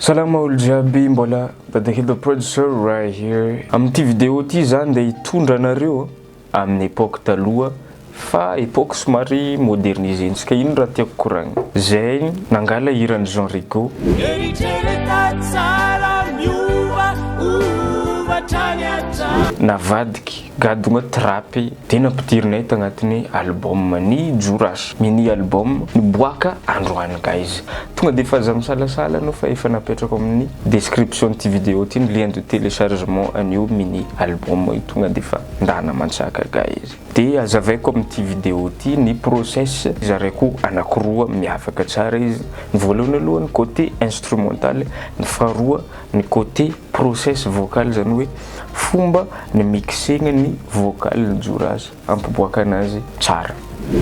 Salama olo jiaby mbola Dadakely the producer right here. Amin'ity vidéo ity zany dia hitondra anareo amin'ny époque taloha fa époque somary moderniser-ntsika. Ino raha tiako koragnina? Zay nangala hiran'i Jean Rigo. Eritrereta tsara miova ova hatrany hatrany. Navadiky gadogna trap dia nampidirinay tagnatin'ny album ny Joras, mini album niboaka androany guys. Tonga dia efa aza misalasala anao fa efa napetrako amin'ny description ity vidéo ity ny lien de téléchargement an'io mini album io, tonga dia efa ndana mantsaka guys. Dia azavaiko amin'ity vidéo ity ny process zaraiko anakiroa miavaka tsara izy, ny voalohany aloha ny côté instrumental, ny faharoa ny côté process vocal zany hoe fomba ny mixegna ny vocal ny Joras ampiboaka anazy tsara.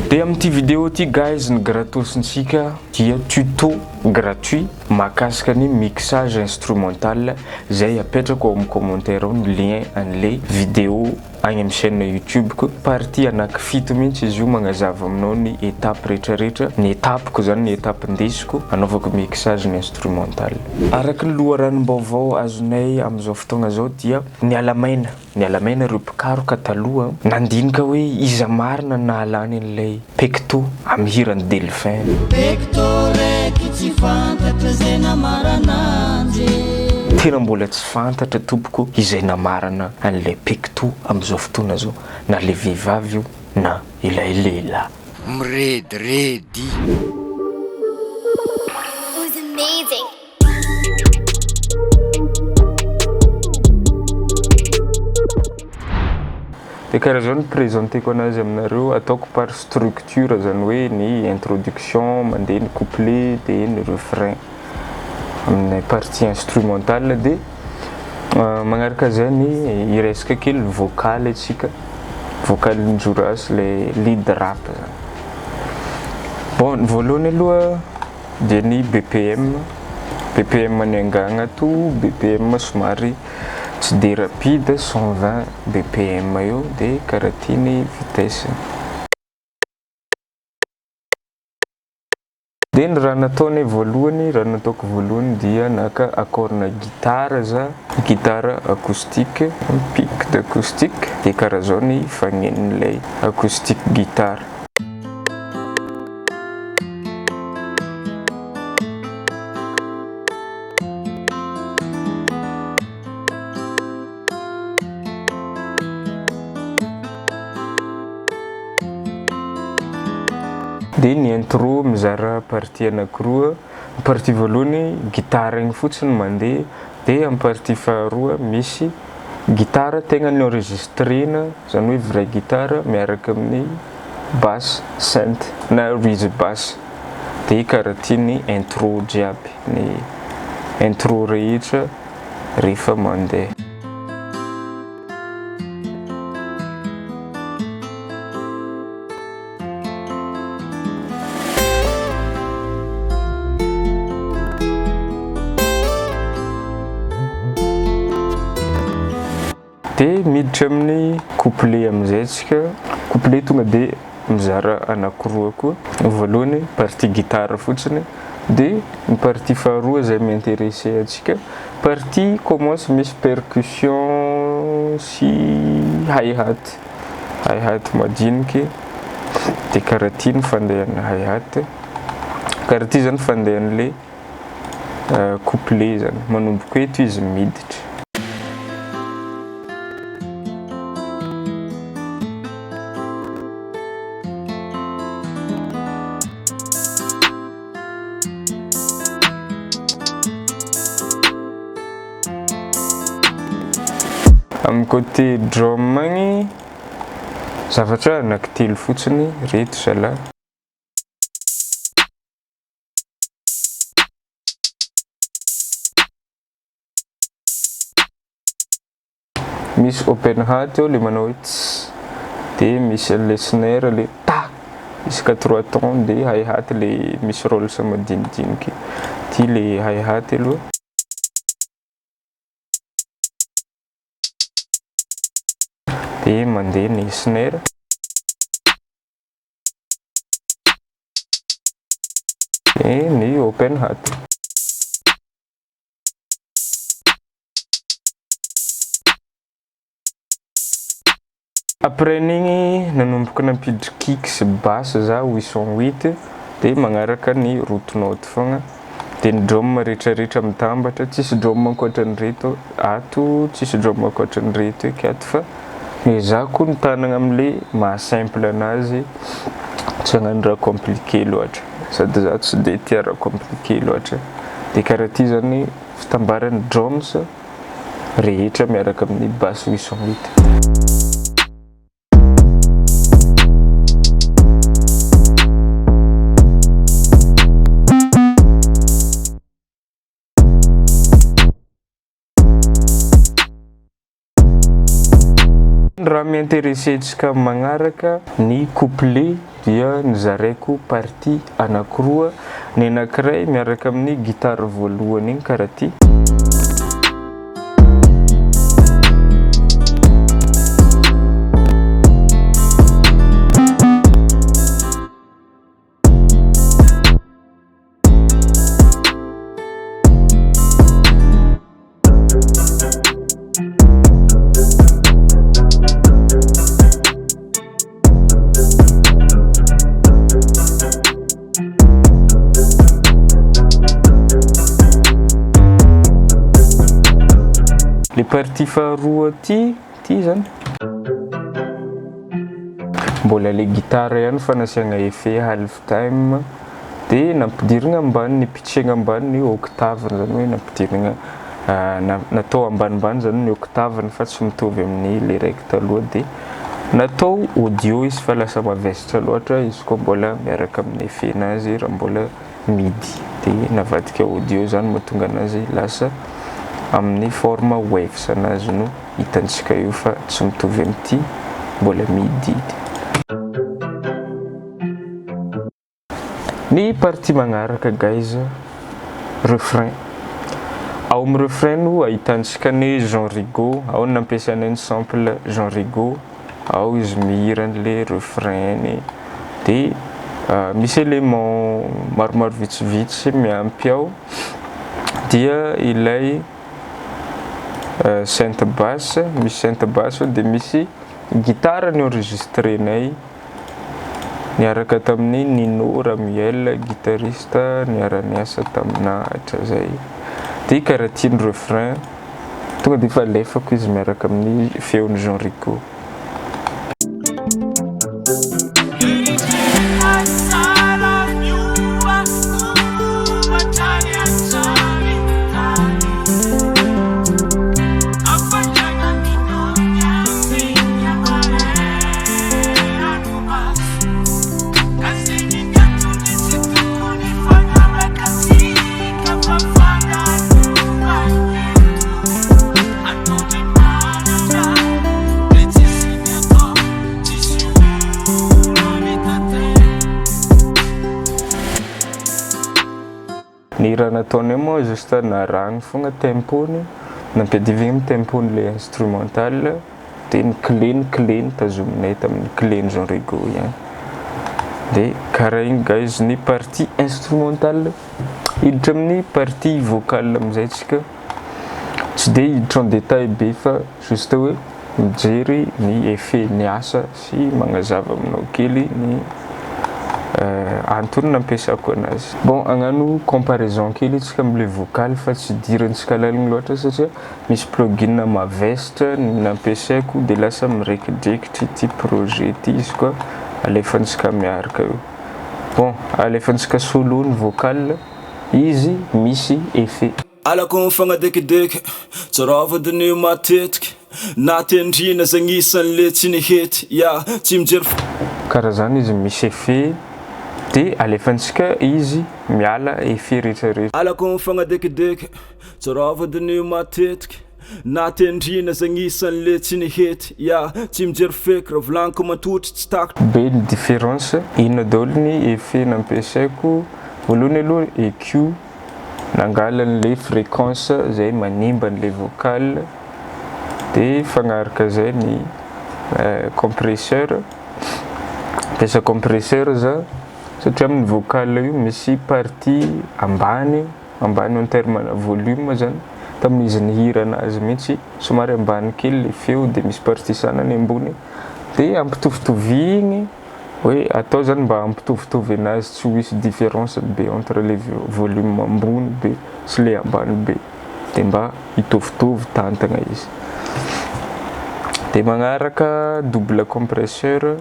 Dia amin'ity vidéo ity guys ny gratos-ntsika dia tuto gratuit mahakasika ny mixage instrumental izay apetrako ao amin'ny commentaire ao ny lien an'ilay vidéo agny amin'ny chaîne youtube-ko, partie anaky fito mihitsy izy io magnazava aminao ny étape rehetrarehetra, ny étape-ko zany ny étape ndesiko anaovako mixage ny instrumental. Araka ny loharanom-baovao azonay amin'izao fotoagna zao dia niala maina, niala maina ireo mpikaroka taloha nandinika hoe iza marina no nahalany an'ilay pecto amin'ny hiran'i Delphin. Pecto raiky tsy fantatra zay namarana anjy. Tena mbola tsy fantatra tompoko izay namarana an'ilay pecto amin'izao fotoana zao, na le vehivavy io na ilay lehilahy. Mirediredy. was amazing. Dia karaha zao ny présenteko anazy aminareo, ataoko par structure zany hoe ny introduction, mandeha ny couplet dia ny refrain amin'ny partie instrumentale dia magnaraka zay ny hiresaka kely vocal antsika, vocal n'i Joras le lead rap zany. Bon ny voalohany aloha dia ny BPM, BPM niangana ato, BPM somary tsy de rapide 120 BPM eo dia karaha ty ny vitesse. Dia ny raha nataonay voalohany, raha nataoko voalohany dia naka accord-na gitara za, gitara acoustique, pick d'acoustique, dia karaha zao ny fagnenon'ilay acoustique guitare. Dia ny intro mizara partie anakiroa, ny partie voalohany gitara igny fotsiny mandeha, dia amin'ny partie faharoa misy gitara tegna ni-enregistrena, zany hoe vraie gitara miaraka amin'ny basse synth na reese bass, dia karaha ty ny intro jiaby, ny intro rehetra rehefa mandeha. Dia miditra amin'ny couplet amin'izay tsika, couplet tonga dia mizara anakiroa koa, ny voalohany partie guitare fotsiny dia ny partie faharoa izay mi-intéresser antsika partie commence misy percussion sy hi hat, hi hat madiniky dia karaha ty ny fandehan'ny hi hat, karaha ty zany fandehan'le couplet zany, manomboka eto izy miditra. Amin'ny côté drum agny, zavatra anankitelo fotsiny reto zalahy. Misy open hat eo le manao hoe tss, de misy an'le snare le ta isaka trois temps, de hi hat le misy rolls madinidiniky, ty le hi hat aloha. De mandeha ny snare. De ny open hat. Après an'igny nanomboka nampiditry kick sy basse za 808, de magnaraka ny root note fogna, de ny drum rehetrarehetra mitambatra, tsisy drum ankoatran'ireto ato, tsisy drum ankoatran'ireto eky ato, fa niezahako ny tanagna amle maha simple anazy, tsy hagnano raha compliqué loatra, sady za tsy de tia raha compliqué loatra. De karaha ty zany fitambaran'ny drums rehetra miaraka amin'ny basse 808. Raha mi-intéressé antsika magnaraka ny couplet dia nozaraiko partie anankiroa, ny anankiray miaraka amin'ny guitare voalohany igny karaha ty. Le partie faharoa ty, ty zany mbola le gitara ihany fa nasiagna effet half time, de nampidirigna ambany, nipitsegna ambany ny octave-ny, zany hoe nampidirigna natao ambanimbany zany ny octave-ny fa tsy mitovy amin'ny le raiky taloha, de natao audio izy fa lasa mavesatra loatra izy koa mbola miaraka amin'ny effet-nazy raha mbola midi, de navadika audio zany mahatonga anazy lasa amin'ny forme waves anazy no hitantsika io fa tsy mitovy amin'ity mbola midi. Ny partie magnaraka guys, refrain. Ao amin'ny refrain no ahitantsika ny Jean Rigo, ao no nampiasaina ny sample Jean Rigo, ao izy mihira an'le refrain-ny, de misy élément maromaro vitsivitsy miampy ao, dia ilay synth basse, misy synth basse ao, de misy gitara ni-enregistrenay niaraka tamin'i Nino Ramuel, guitariste niara-niasa tamina hatrizay. De karaha ty ny refrain, tonga de efa alefako izy miaraka amin'ny feon'i Jean Rigo. Ny raha nataonay moa juste narahiny fogna tempo-ny, nampiadivigny amin'ny tempo-n'le instrumental, de ny clé ny clé notazominay tamin'ny clé-n'i Jean Rigo ihany. De karaha igny guys ny partie instrumental. Hiditra amin'ny partie vocale amin'izay tsika, tsy de hiditra en détail be fa juste hoe mijery ny effet ny asa sy magnazava aminao kely ny antony nampiasako anazy. Bon, hagnano comparaison kely tsika am'le vocal fa tsy idirantsika lalina loatra satria misy plugin mavesatra ny nampiasaiko de lasa miraikidrekitry ity projet ty izy koa alefantsika miaraka io. Bon, alefantsika solo ny vocal, izy misy effet. Alako mifagnadikidiky, tsy raha vodin'io matetiky, na tendrina zegny isan'le tsy nihety, yeah, tsy mijery. Karaha zany izy misy effet de alefantsika izy miala effet rehetrarehetra. Alako mifagnadikidiky, tsy raha vodin'io matetiky, na tendrina zegny isan'le tsy nihety, yeah, tsy mijery feky, raha volagniko mantotry tsy takatro. Be ny différence, inona daholo ny effet nampiasaiko, voalohany aloha EQ, nangala an'le fréquence zay manimba an'le vocal, de fagnaraka zay ny compresseur, mampiasa compresseur za satria amin'ny vocal io misy partie ambany, ambany en terme na volume zany, tamin'izy nihira anazy mihitsy somary ambany kely le feo de misy partie sanany ambony. De ampitovitovigny hoe atao zany mba hampitovitovy anazy, tsy ho hisy différence be entre le volume ambony be sy le ambany be, de mba hitovitovy tantagna izy. De magnaraka double compresseur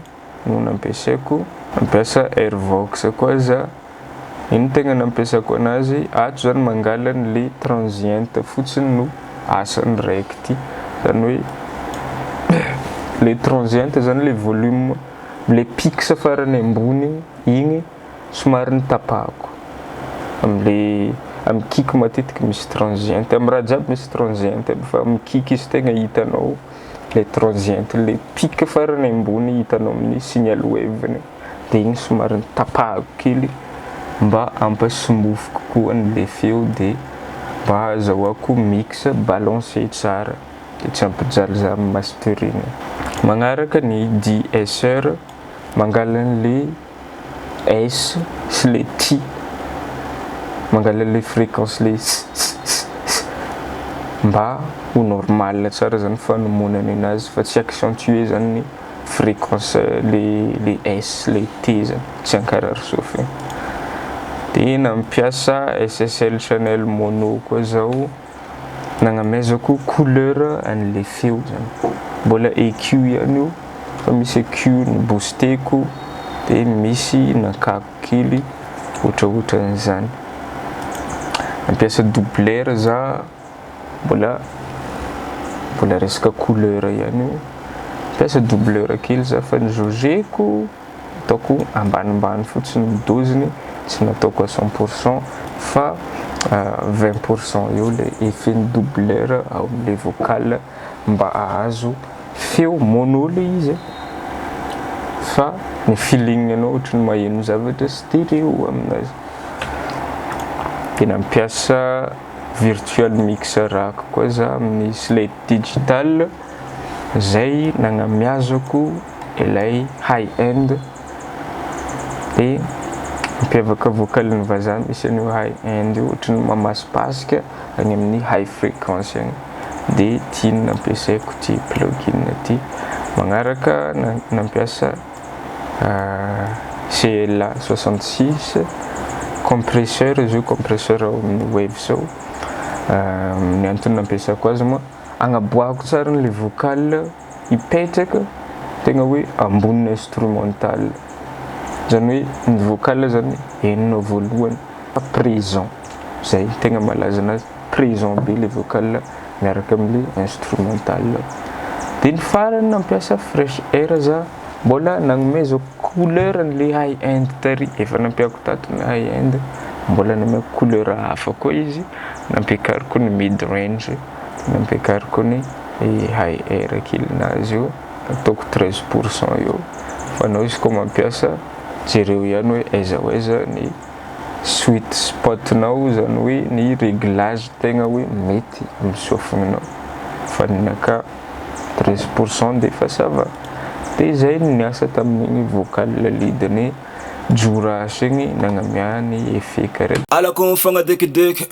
no nampiasaiko, nampiasa Airvox koa za. Ino tegna nampiasako anazy ato zany? Mangala an'le transient fotsiny no asany raiky ty, zany hoe le transient zany, le volume, le pic farany ambony igny somary nitapahako am'le amy kick. Matetiky misy transient amy raha jiaby, misy transient aby, fa amy kick izy tegna hitanao le transient, le pic farany ambony hitanao amin'ny signal wave-ny, de igny somary nitapahako kely mba hampasmooth kokoa an'le feo, de mba ahazahoako mix balancé tsara, de tsy hampijaly za amy mastering. Magnaraka ny de-esser, mangala an'le S sy le T, mangala le fréquence le s s s s mba ho normal tsara zany fanomonany anazy, fa tsy accentuer zany ny fréquence le S, le T zany, tsy ankarary sofiny. De nampiasa SSL channel mono koa zao, nagnamezako couleur an'le feo zany. Mbola EQ ihany io, fa misy EQ ny boosteko, de misy nakako kely ohatraohatran'izany. Nampiasa doubleur za, mbola resaka couleur ihany io. Mampiasa doubleur kely za, fa ny jaugeko ataoko ambanimbany fotsiny ny doseny, tsy nataoko à 100% fa 20% eo le effet ny doubleur ao am'le vocal, mba ahazo feo mono le izy, fa ny feeling anao ohatry ny maheno zavatra stéréo aminazy. De nampiasa virtual mixer rack koa za amin'ny Slate Digital zay, nagnamiazako ilay high end. De mampiavaka vocal-ny vazaha misy an'io high end io, ohatry ny mamasipasika any amin'ny high fréquence agny, de ty no nampiasaiko ty plugin ty. Magnaraka nampiasa CLA 66 compresseur izy io, compresseur ao amin'ny Waves ao. Ny antony nampiasako azy moa, agnaboahako tsara le vocal hipetraka tegna hoe amboniny instrumental, zany hoe ny vocal zany henonao voalohany fa présent, zay tegna malaza anazy, présent be le vocal miaraka am'le instrumental. De ny farany nampiasa Fresh Air za, mbola nagnomezako couleur an'le high end tary efa nampiako tato. Ny high end mbola namiako couleur hafa koa izy, nampiakariko ny mid range, nampiakariko ny high air kelinazy io, ataoko 13% eo. Fa anao izy koa mampiasa, jereo ihany hoe aiza ho aiza ny sweet spotnao, zany hoe ny réglage tegna hoe mety amin'ny sofininao, fa ninaka 13% de efa ça va. De zay no niasa tamin'igny vocal lead-ny Jorasy igny, nagnamiany effet karaha. Alako mifagnadekideky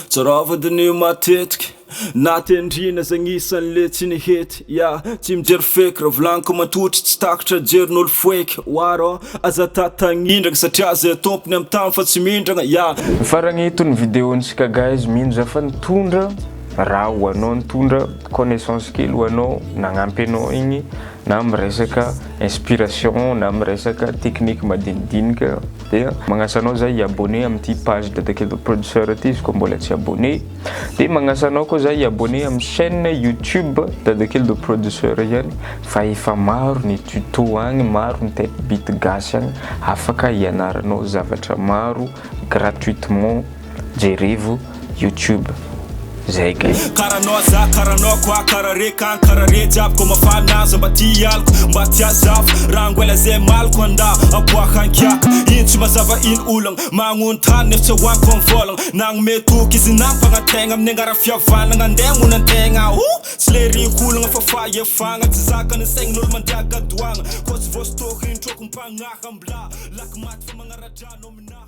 tsara vadiny matetiky na tendrina zagny isan'le tsy nihety ya tsy mijery feky raha volaniko mantotry tsy takatra jerin'olo foeky oaro aza tatagnindragna satria zay tompony amy tany fa tsy mindragna ya. Faragny ny vidéo-ntsika guys, mino za fa nitondra raha ho anao, nitondra connaissance kely ho anao, nagnampy anao igny na miresaka inspiration na miresaka technique madinidinika. De magnasa anao za hiabonné amin'ity page Dadakely Producer ty izy koa mbola tsy abonné, de magnasa anao koa za hiabonné amin'ny chaîne YouTube Dadakely de Producer ihany, fa efa maro ny tuto agny, maro ny type beat gasy agny, afaka hianaranao zavatra maro gratuitement. Jerevo YouTube zay guys. Karanao za, karanao koa, karaha re kany, karaha re jiaby ko mafanaza mba ty aliko mba tia zafo raha angoela zay maliko anda aboaka ankiaka ino tsy mazava ino olagna magnontany nefa tsy hoaniko mivolagna nagnome toky izy nampagnategna amin'ny angara fihavanagna andeha monantegna o tsy le rikolagna fa faefagna tsy zakany saignin'olo mandeha gadoagna ko tsy voasitoky introko mpagnaha mbla laky maty fa magnaradrano aminahy.